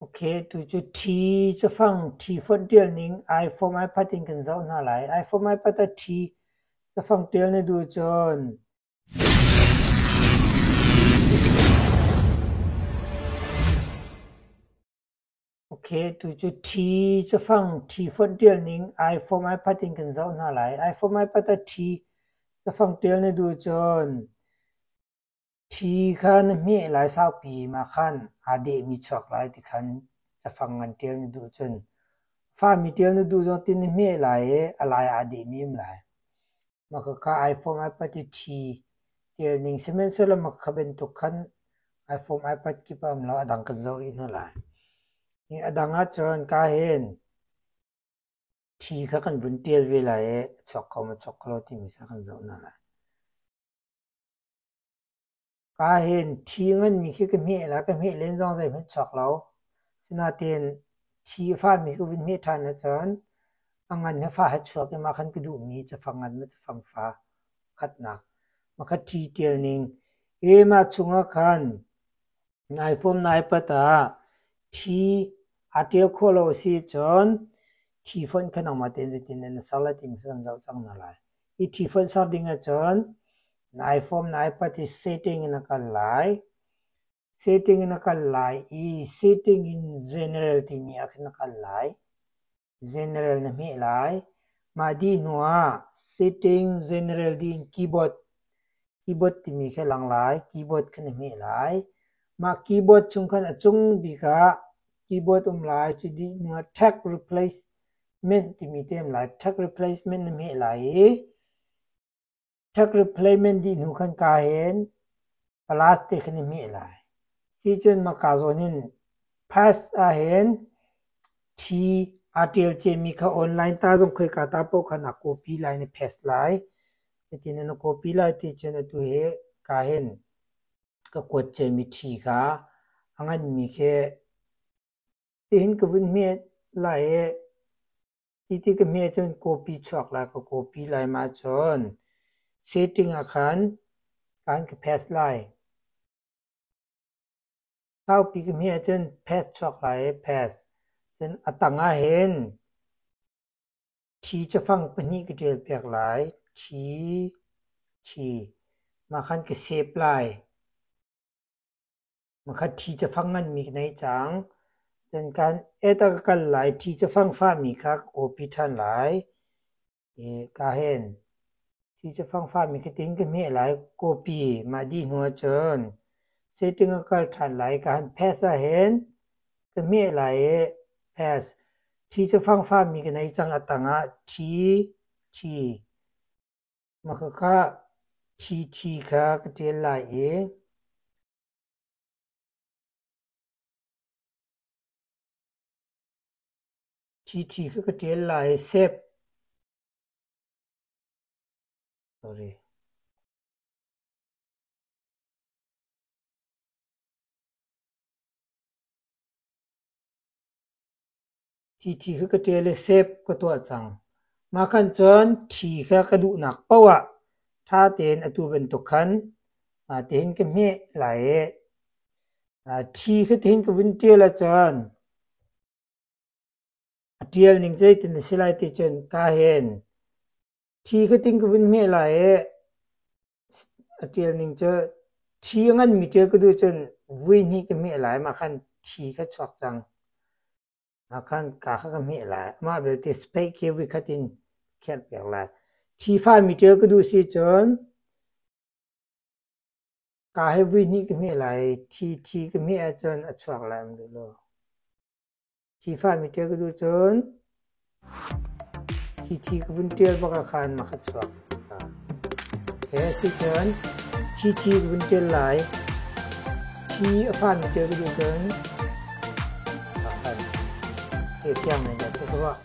Ok, tu cu Ṭhi cafang ṭhi fonh ṭial ning iPhone, iPad in kan zoh hna lai. iPhone, iPad ah ṭhi cafang ṭial na duh cun Ok, tu cu ṭhi cafang ṭhi fonh ṭial ning iPhone, iPad in kan zoh hna lai. iPhone, iPad ah ṭhi cafang ṭial na duh cun Ṭhi kha na hmeh lai saupi mah khan aa dehmi chuak lai ti khan cafang ngan ṭial na duh cun fami ṭial na duh zong tin na hmeh lai i a lai aa dehmi um lai. Mah khakha iPhone, iPad i ṭhi ṭial ning sihmanhsehlaw mah kha bantuk khan iPhone, iPad kip ah um lo a dang kan zoh rih hna lai. Hi a dang ahcun ka hin ṭhi kha kan vun ṭial ve lai i a chuak kho maw chuak kho lo timi kha kan zoh hna lai. Ka hin ṭhi nganmi khi ka hmeh la, ka hmeh len zong zeihmanh chuak lo. Sinain ṭhi a fami ka vun hmeh ṭhan ahcun a ngan he fa he chuak i mah khan ka duhmi cafang ngan maw cafang fa khatnak. Mah kha ṭhi ṭial ning. Hi mah chungah khan nai fawm nai pat ah ṭhi aa ṭial khawh lo a si cun ṭhi fonh kha nangmah tein zeitin dah na ser lai timi kha kan zoh cang hna lai. Hi ṭhi fonh ser ding ahcun na iPhone na iPad hi setting in a kal lai. Setting in a kal lai i setting in general timi ah khin a kal lai. General na hmeh lai. Mah dih hnu ah setting general dih in keyboard keyboard timi khi a lang lai. Keyboard kha na hmeh lai. Mah keyboard chung khan a cung bik ah keyboard um lai. Cu dih hnu ah text replacement timi te um lai. Text replacement na hmeh lai i Text replacement dih hnu khan ka hin plus te khan i hmeh lai. Sicun maka zawn hin pass ahhin thi aa ṭial ciami kha online ta zong khoika ta paoh khan aa copy lai na paste lai. Cutin na copy lai ti cun atu hi ka hin ka kuat ciami ṭhi kha a nganmi khi tihin ka vun hmet lai i Hi ti ka hmeh cun copy chuak lai ka copy lai mah cun setting ah khan kan ka paste lai. Saupi ka hmeh ahcun paste chuak lai i paste. Cun a tang ah hin Ṭhi cafang pahnih ka ṭial piak lai. Ṭhi, ṭhi. Mah khan ka save lai. Makhat ṭhi cafang nganmi ka nei cang. Cun kan add ah ka kal lai. Ṭhi cafang fahmi kha ka copy ṭhan lai. I ka hen ṭhi cafang fahmi ka tin ka hmeh lai. Copy mah dih hnu ahcun setting ah kal ṭhan lai. Ka han paste ahhin ka hmeh lai i paste. Ṭhi cafang fahmi ka nei cang a tangah ṭhi, ṭhi. Mah khakha ṭhi ṭhi kha ka ṭial lai i ṭhi ṭhi kha ka ṭial lai i save. Sorry. Ṭhi kha ka ṭial i save ka tuah cang. Mah khan cun ṭhi kha ka duhnak paoh ah ṭha tein atu bantuk khan tihin ka hmeh lai i ṭhi kha tihin ka vun ṭial ahcun a ṭial ning zeitin a si lai ti cun ka hin ṭhi kha tin ka vun hmeh lai i a ṭial ning cu ṭhi a nganmi ṭial ka duh cun vui hnih ka hmeh lai mah khan ṭhi kha chuak cang. Ah khan ka kha ka hmeh lai. Amah belte space khi voikhat in kherhpiak lai. Ṭhifami ṭial ka duh si cun ka he vui hnih ka hmeh lai. Ṭhi ṭhi ka hmeh ahcun a chuak lai um duh lo. Ṭhifami ṭial ka duh cun ṭhi ṭhi ka vun ṭial bak ah khan mah kha chuak. He si cun ṭhi ṭhi ka vun ṭial lai. Ṭhi a fami ṭial ka duh cun ah khan he fiang men dah ka ruah.